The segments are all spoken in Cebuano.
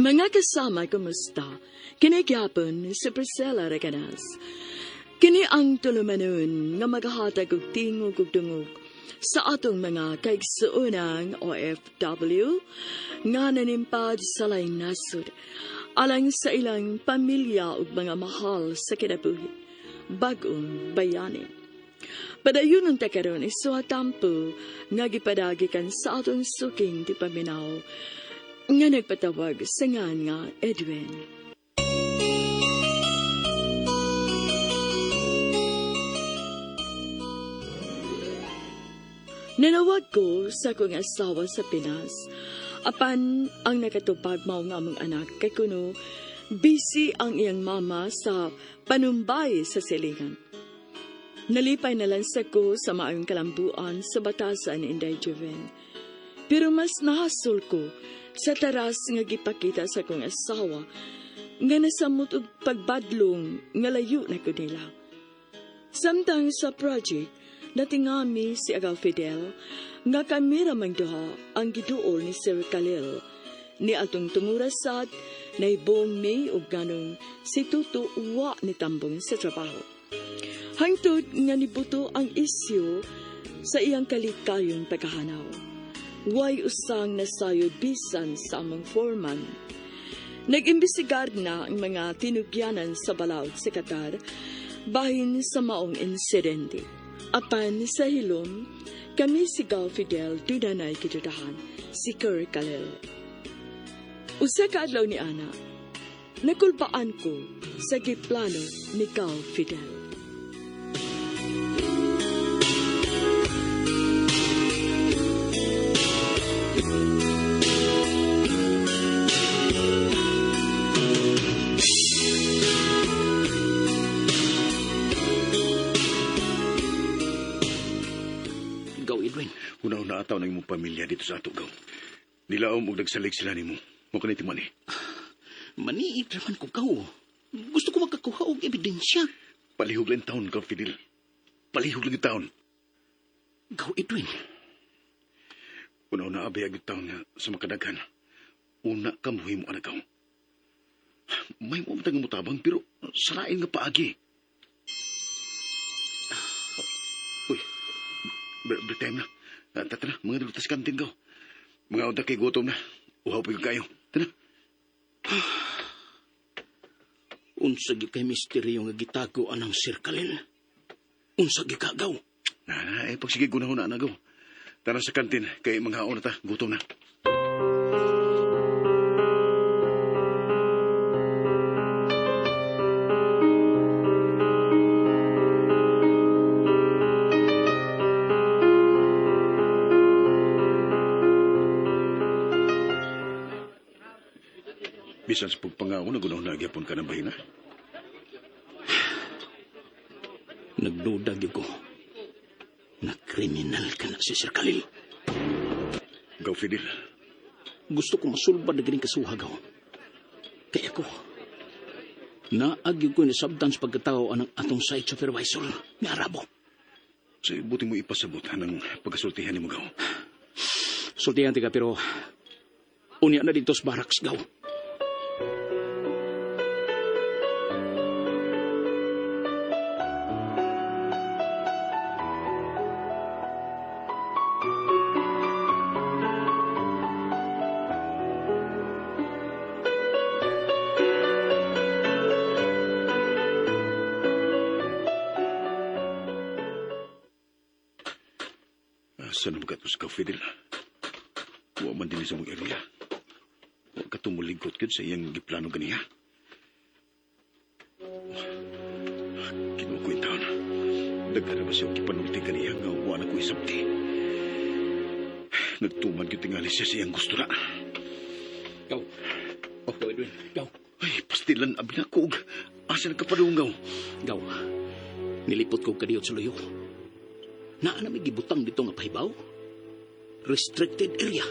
Mga kasama, kumusta? Kini gyapon si Priscilla Reganas. Kini ang tulumanon nga maghahatag og tingog ug dungog sa atong mga kaigsuonang OFW nga nanimpad sa laing nasod alang sa ilang pamilya ug mga mahal sa kinabuhi, bag-ong bayani. Padayon unta karon isuha tampo nga gipadagi kan sa atong suking di paminaw nga nagpatawag sa ngan nga Edwin. Nanawag ko sa akong asawa sa Pinas. Apan ang nakatupag mao nga among anak kay kuno busy ang iyang mama sa panumbay sa silingan. Nalipay na lang sa ko sa maayong kalambuan sa batasan ni Inday Joven. Pero mas nahasol ko sa taras nga gipakita sa akong asawa nga nasamot og pagbadlong nga layo na ko nila. Samtang sa project, natingami si Agaw Fidel nga kami ramang duha ang giduol ni Sir Khalil. Ni atong tungurasat, naibong mi og ganong si Tuto wa ni tambong sa trabaho. Hangtod nga nibuto ang isyu sa iyang kalikayong pagkahanaw. Way usang nasayod bisan sa among foreman. Nag-imbestigar na ang mga tinugyanan sa balaod sa Qatar bahin sa maong insidente. Apan sa hilom, kami si Gal Fidel dunanay kidudahan, si Kerr Khalil. Usa ka adlaw ni Ana, nakulbaan ko sa giplano ni Gal Fidel. Gaw, Edwin. Una-una ataw ng imong pamilya dito sa ato, Gaw. Nilaom og nagsalig sila nimo. Mo kaniti man eh. Maniit raman ko, Gaw. Gusto ko makakuha og ebidensya. Palihog lang taon, Gaw Fidel. Palihog lang taon. Gaw, Edwin. Una-una abay ag taon nga sa makadaghan. Una ka muhimo anak, Gaw. May mo matang mutabang pero sarain nga paagi. Uy, break time na. Tara, mga dulutas kantin, Gaw. Mga unta kay gutom na. Uhaw pa yung kayo. Tara. Unsa gyud kay misteryo nga gitago anang Sir Khalil? Unsa gyud ka, Gaw? Na, na, eh, pagsige gunahon na, Gaw. Tara sa kantin, kay mga na ta, gutom na. Bisan sa pagpangao, nagunahon na gyapon ka ng bahina. Nagduda gyud ko na kriminal ka na si Sir Khalil. Gaw, Fidel. Gusto ko masulbad na ganing kasuha, Gaw. Kaya ko, naag gyud ko ni sabtan sa pagkatao anang atong site supervisor ni Arabo. Sa buti mo ipasabot ang pagkasultihan ni mo, Gaw. Sultihan tika pero unya na dito sa barracks, Gaw. Asa na magatos ka, Fidel? Wa man din sa mong area. Wa ka tumuligot yun sa iyang giplano ganiya. Kinuha ko yung taon. Daghan na ba siya gipanulti ganiya nga wa na ko isabti. Nagtuman yun tingali siya sa iyang gusto na. Gaw. Oh, Gaw, Edwin. Gaw. Ay, pastilan abi na ko. Asa na kapadungaw? Gaw. Nilipot ko kadiyot sa luyo. Naa na may gibutang dito nga pahibaw. Restricted area.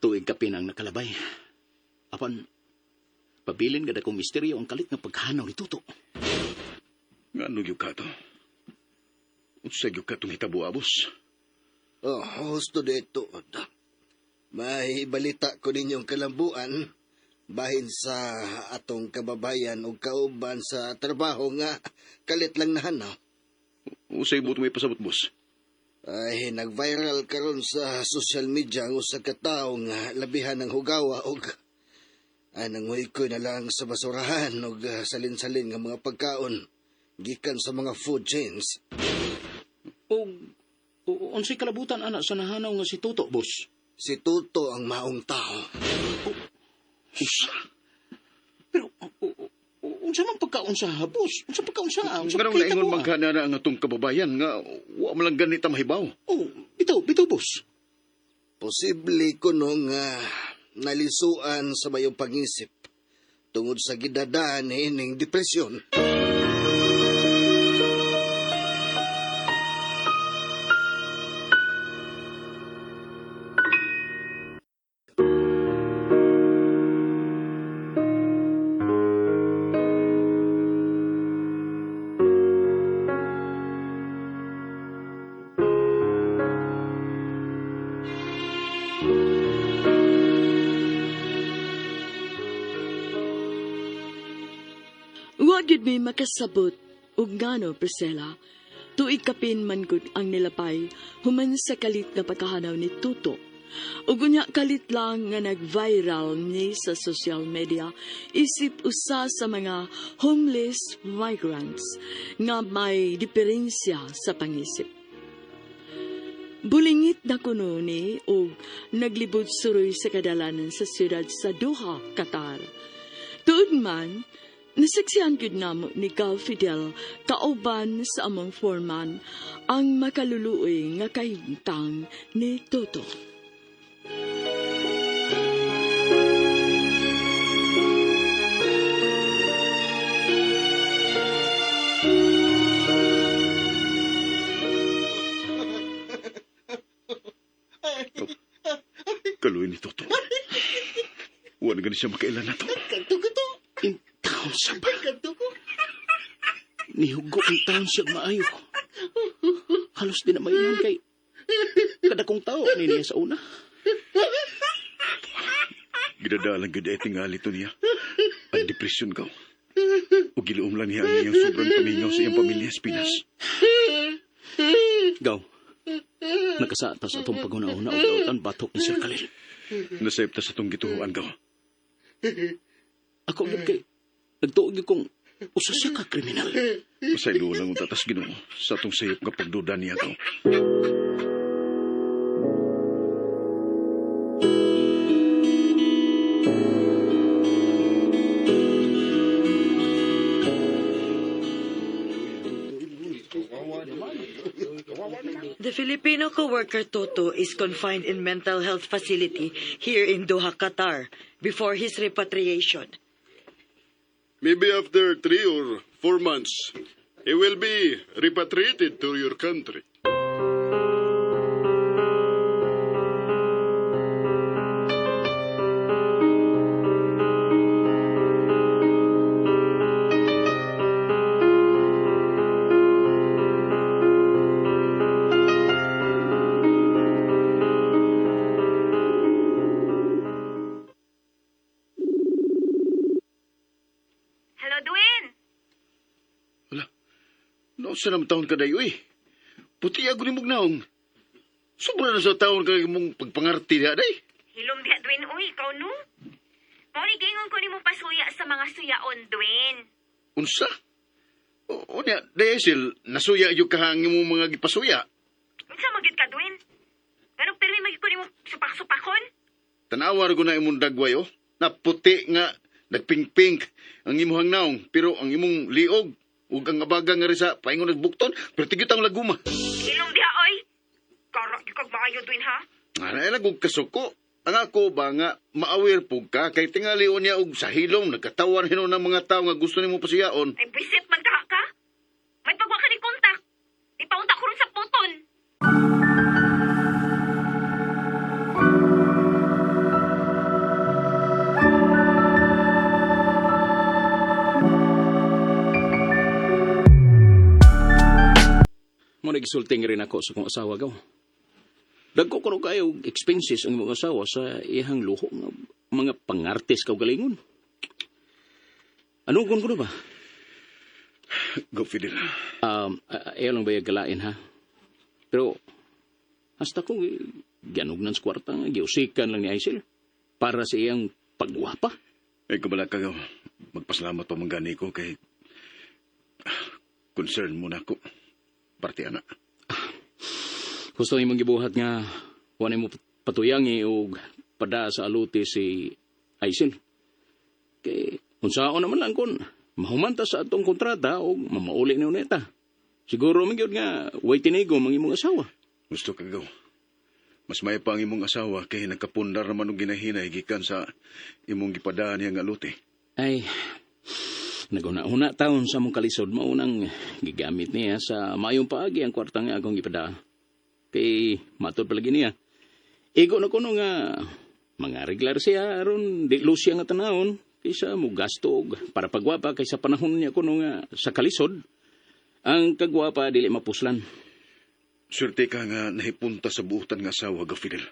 Tuig kapin ang nakalabay. Apan, pabilin gad akong misteryo ang kalit nga paghanaw ni Toto. Ngano gyud ka to? Unsa gyud ka tong hitabo, abos? Oh, husto dito. May balita ko ninyong kalambuan bahin sa atong kababayan o kauban sa trabaho nga kalit lang nahanaw. Unsay buot mo ipasabot, boss? Ay, nag-viral karon sa social media ang usa ka tawo nga labihan ng hugawa og ay nanguykoy na lang sa basurahan og salin-salin nga mga pagkaon gikan sa mga food chains. O, unsay kalabutan ana sa nahanaw nga si Toto, boss? Si Tuto ang maong tao. Usa. Pero, unsa man pagkaon sa boss? Unsa pagkaon sa? Unsa Nganong pagkahitabo, naingon man ah? ka na ang atong kababayan nga wa man lang ganita mahibaw. Oh, bitaw, bitaw, boss. Posible kuno nga nalisuan sa mayong pangisip tungod sa gidadaan ining depresyon. Wa gyud mi makasabot ug ngano, Priscilla. Tuig kapin man gud ang nilabay human sa kalit nga pagkahanaw ni Tuto. Ug unya kalit lang nga nag-viral ni sa social media isip usa sa mga homeless migrants nga may diferensya sa pangisip. Bulingit na kuno ni og naglibot suroy sa kadalanan sa siyudad sa Doha, Qatar. Tuod man, nasaksihan gyud namo ni Gal Fidel kauban sa among foreman ang makaluluoy nga kahimtang ni Toto. Kaluoy ni Toto. Wa na gani siya makailan na to. In taon sa ba? Nihugo ang taon siya maayo. Halos di na mailan kay kada kong tao ni niya sa una. Gidadalang gid ay tingali to niya. Ang depresyon ka. O giluom lang niya ang iyang sobrang pamingaw sa iyang pamilya sa Pinas. Gaw, nakasaata sa atong paghuna-una og dautan batok ni Sir Khalil. Nasayop ta sa itong gituhuan ka. Ako gyud kay nagtuo gyud kong usa siya ka kriminal. Pasaylo lang ang tatas Ginoo sa atong sayop nga pagduda niya ka. The Filipino co-worker Toto is confined in mental health facility here in Doha, Qatar, before his repatriation. Maybe after 3 or 4 months, he will be repatriated to your country. Hello, Dwayne. Wala. Noon sa naman taon ka dayo eh. Puti ako ni Mugnaong. Sobra na sa taon ka mong pagpangarti na day. Hilom diha, Dwayne. Uy, ikaw no? Mauri giingon ko nimo pasuya sa mga suyaon, Dwayne. Unsa? O niya, Daisel, nasuya yung kahangin mo mga gipasuya. Unsa magyud ka, Dwayne? Nganong pirmi magyud ko nimo supak-supakon? Tanawar ko na imong dagway, oh. Na puti nga, nagpink-pink ang imuhang naong, pero ang imong liog, ug ang abaga nga rin sa paingon nagbukton, pero tigyot ang laguma. Hilom diha, oy. Kara gyud kag maayo, Dwayne, ha? Ana, lag kasuko. Ang ako ba nga, maawir pug ka, kay tingali niya og sa hilom, nagkatawan hinon ng mga tao nga gusto nimo pasuyaon. Ay, bisit man ka ka. May pagwa ka ni kontak. Di pa unta ko ron sa puton. Mo nagisulting rin ako sa kong asawa gaw. Dagko kuno kayo og expenses ang imong asawa sa iyang luho nga mga pangartis kaugalingon. Ano kun kuno ba? Go, Fidel. Ayaw lang ba yung galain, ha? Pero, hasta ko, ganugnan sa kwarta nga, giusikan lang ni Aisel para sa iyang pagwapa. Ay, kumala ka, gaw. Magpasalamat pa manggani ko kay concern mo na ako. Parte, ana. Gusto imong gibuhat nga, wala mo patuyangi o pada sa aluti si Aisel. Kay, unsaon naman lang kun, mahumanta sa atong kontrata o mamauli ni uneta. Siguro man gyud nga, way tinigo mang imong asawa. Gusto ka, gaw. Mas may pa ang imong asawa kay nagkapundar naman og ginahinay gikan sa imong gipadaan niya nga aluti. Ay, naguna-una taon sa mong kalisod maunang gigamit niya sa maayong paagi ang kwarta nga akong gipada. Kay matod palagi niya. Igo na kuno nga mga reglar siya aron di lusya nga tanawon kaysa mo gasto og para pagwapa kaysa panahon niya kuno nga sa kalisod ang kagwapa dili mapuslan. Swerte ka nga nahipunta sa buutan nga asawa, gaw, Fidel.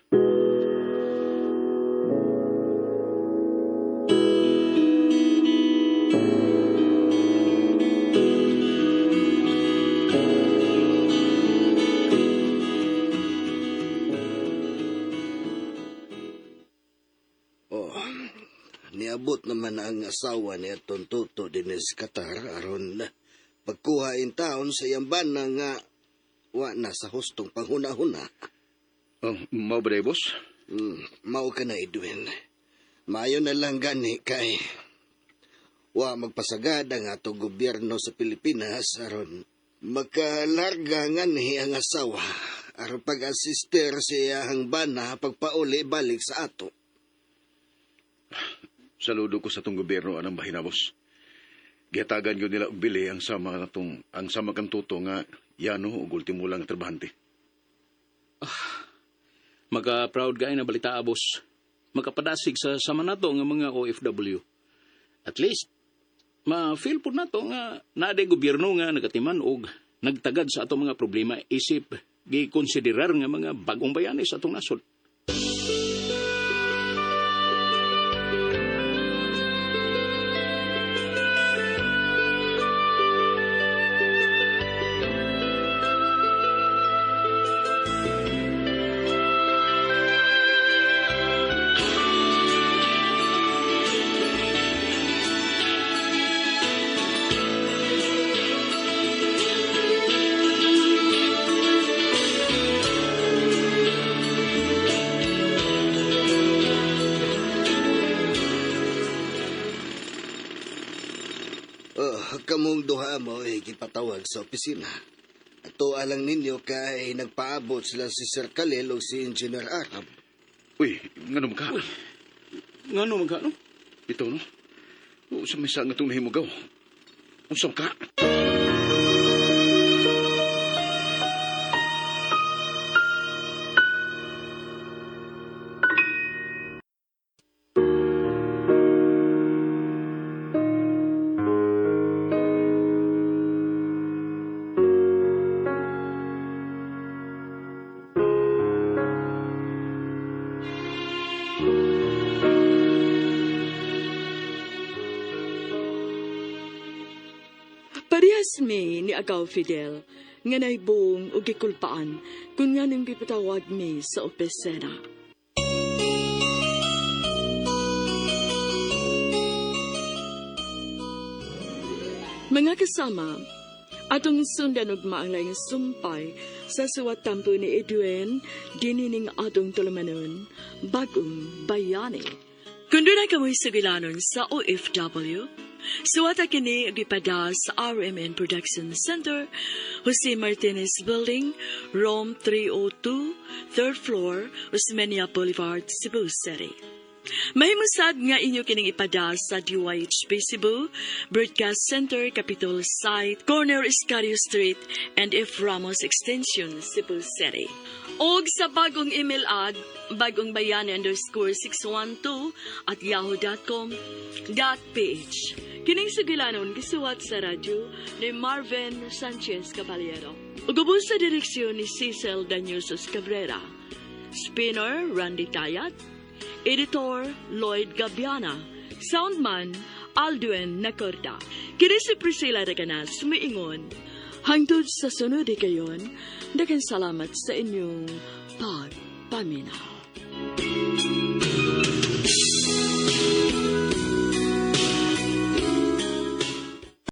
Oh, niabot naman ang asawa ni atong Toto dinis Qatar aron pagkuha in taon sa iyang bana nga wa na sa hustong panghuna-huna. Oh, mao ba day, boss? Mao ka na, Edwin. Maayo na lang gani kay wa magpasagad ang atong gobyerno sa Pilipinas aron makalarga nganhi ang asawa aron pag-assister sa iyang bana pagpauli balik sa ato. Saludo ko sa atong gobyerno anang bahina, boss. Gihatagan gyud nila og bili ang sama natong ang sama kang Toto nga yano og ultimo lang trabahante. Maka-proud kay na balita, boss. Makapadasig sa sama nato nga mga OFW. At least ma-feel po nato nga naa gobyerno nga nagatiman og nagtagad sa atong mga problema isip gikonsiderar nga mga bagong bayani sa atong nasod. Oh, kamong duha mo ay gipatawag sa opisina. Ato alang ninyo kay nagpaabot sila si Sir Khalil o si Engineer Arab. Uy, ngano ka? Ngano man ka, no? Ito, no? Unsa may sa nga itong nahimugaw? Unsa ka? Parehas mi ni Agaw Fidel, nga naibong o gikulpaan kung nga nang gipatawag mi sa opisina. Mga kasama, atong sundan ug maanglay nga sumpay sa suwat tampo ni Edwin, dinining atong tulumanon, Bagong Bayani. Kung doon ay kamoy sugilanon sa OFW, suwata kini gipada sa RMN Production Center, Jose Martinez Building, Room 302, 3rd floor, Osmeña Boulevard, Cebu City. Mahimusad nga inyo kining ipada sa DYHP Cebu, Broadcast Center, Capitol Site, Corner Escario Street, and F. Ramos Extension, Cebu City. Og sa bagong email ad, bagongbayani_612@yahoo.com.ph. Kining sugilanon gisuwat sa radyo ni Marvin Sanchez Caballero. Ug ubos sa direksyon ni Cecil Danyusos Cabrera. Spinner Randy Tayat. Editor Lloyd Gabiana. Soundman Aldwin Nacorda. Kini si Priscilla Reganas miingon. Hangtod sa sunod higayon, daghang salamat sa inyong pagpaminaw.